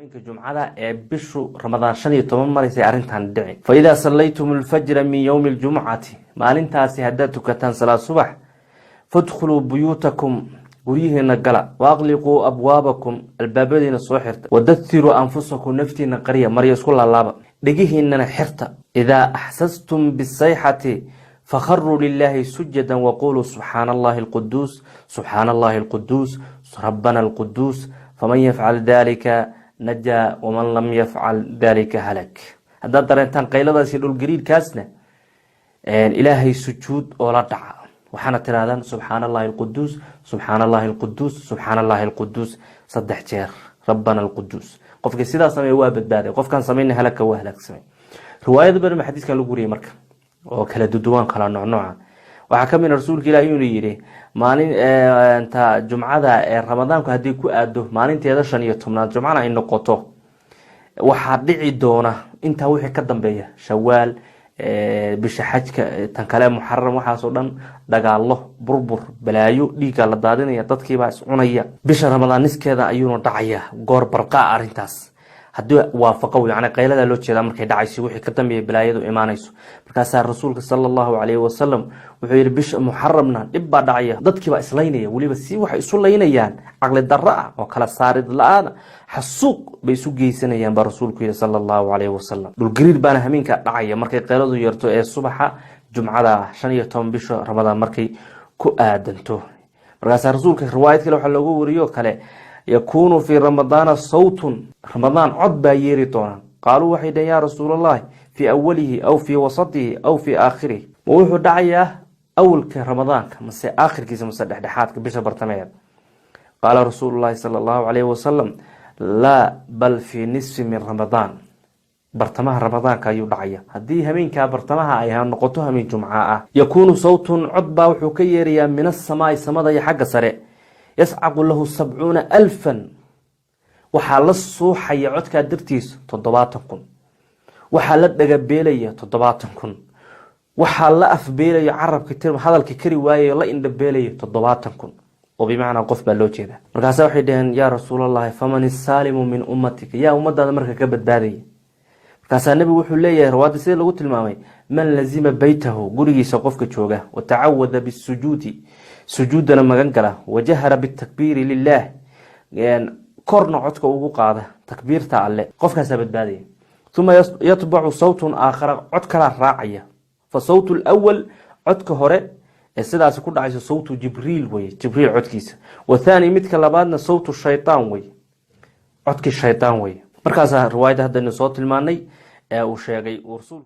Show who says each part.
Speaker 1: Habeenka Jumcada ee bishu Ramadaan 15 maraysay arrintan dhici. Fa idaa sallaytum alfajra min yowmi aljumcati, maalintaasi haddaad tukataan salaad subax, fadkhuluu buyuutakum, guryihiina gala, waaqliquu abwaabakum, albaabadiina soo xirta, wadathiruu anfusakum, naftiina qariya, marya isku laalaaba, dhegihiinana xirta. Idaa axsastum bisayxati fakharuu lilaahi sujadan waquluu subxaana allahi alquduus, subxaana allahi alquduus, rabbana alquduus. Faman yafcal dalika najaa, waman lam yafcal dalika halak. Haddaad dareentaan qayladaas iyo dhulgariirkaasna, Ilaahay sujuud oo la dhaca, waxaana tirahdaan subxaana allahi alquduus, subxaana allahi alquduus, subxaana allahi alquduus saddex jeer, rabbana alquduus. Qofkii sidaa sameeya waa badbaaday, qofkaan samayna halaka, waa halaagsamay. Riwaayada badan ba xadiiskan lagu wariyay marka oo kala duduwan, kala noocnooca. Waxaa ka mid rasuulka Ilahi inuu yidhi maalinta Jumcada ee Ramadaanku haddii ku aado maalinteeda 15aad, Jumcana ay noqoto, waxaa dhici doona intaa wixii ka dambeeya, Shawaal, bisha xajka, tan kale Muxaram, waxaasoo dhan dagaalo, burbur, balaayo, dhiiggaa la daadinaya, dadkiibaa iscunaya. Bisha Ramadaan niskeeda ayuuna dhacaya goor barqaa arrintaas haddii waafaqo, yani qayladaa loo jeedaa, markay dhacayso wixii ka dambeeya balaayadu imaanayso. Markaasaa rasuulka sala allahu calayhi wasalam wuxuu yihi bisha Muxaramna dhib baa dhacaya, dadkiibaa islaynaya, weliba si waxay isu laynayaan caqli darro ah oo kala saarid la-aana, xasuuq bay isu geysanayaan baa rasuulku yihi sala allahu calayhi wasalam. Dhulgariir baana hameenka dhacaya markay qayladu yeerto ee subaxa Jumcada 15 bisha Ramadaan markay ku aadanto. Markaasaa rasuulka riwaayad kale waxaa loogu wariyo kale: yakuunu fii Ramadaana sawtun, Ramadaan cod baa yeeri doona. Qaaluu, waxay dhaheen: yaa rasuulallahi, fii awalihi aw fii wasatihi aw fii aakhirihi? Ma wuxuu dhacayaa awalka Ramadaanka, mase aakhirkiisa, mase dhexdhexaadka bisha bartameeda? Qaala rasuulu llahi sala allahu calayhi wasalam: laa, bal fii nisfi min Ramadaan, bartamaha Ramadaanka ayuu dhacaya. Haddii hameenkaa bartamaha ay noqoto hameen Jumca ah, yakuunu sawtun, cod baa wuxuu ka yeerayaa min asamaai, samada iyo xagga sare, yascaqu lahu 70,000, waxaa la suuxaya codkaa dartiisa 70,000, waxaa la dhagabeelaya 70,000, waxaa la afbeelaya, carabka hadalka kari waayayo, la indhabeelaya 70,000, oo bimacnaa qof baa loo jeeda. Markaasa waxay dhaheen: yaa rasuulallahi, faman isaalimu min ummatika? Yaa ummadaada marka ka badbaadaya? Markaasaa nebigu wuxuu leeyahay, rawaadda sida lagu tilmaamay: man lazima beytahu, gurigiisa qofka jooga, watacawada bisujuudi, sujuuddana magan gala, wajahara bitakbiiri lilah, korna codka ugu qaada takbiirta Alle, qofkaasaa badbaadaya. Uma yatbacu sawtun aakhara, cod kalaa raacaya. Fa sawtu lwal, codka hore ee sidaasi ku dhacayso, sawtu Jibriil wey, Jibriil codkiisa. Wathaani, midka labaadna, sawtu shaytaan wey, codkii shaytaan wey. Markaasaa riwaayadda haddaynu soo tilmaanay ee uu sheegay rasuulku.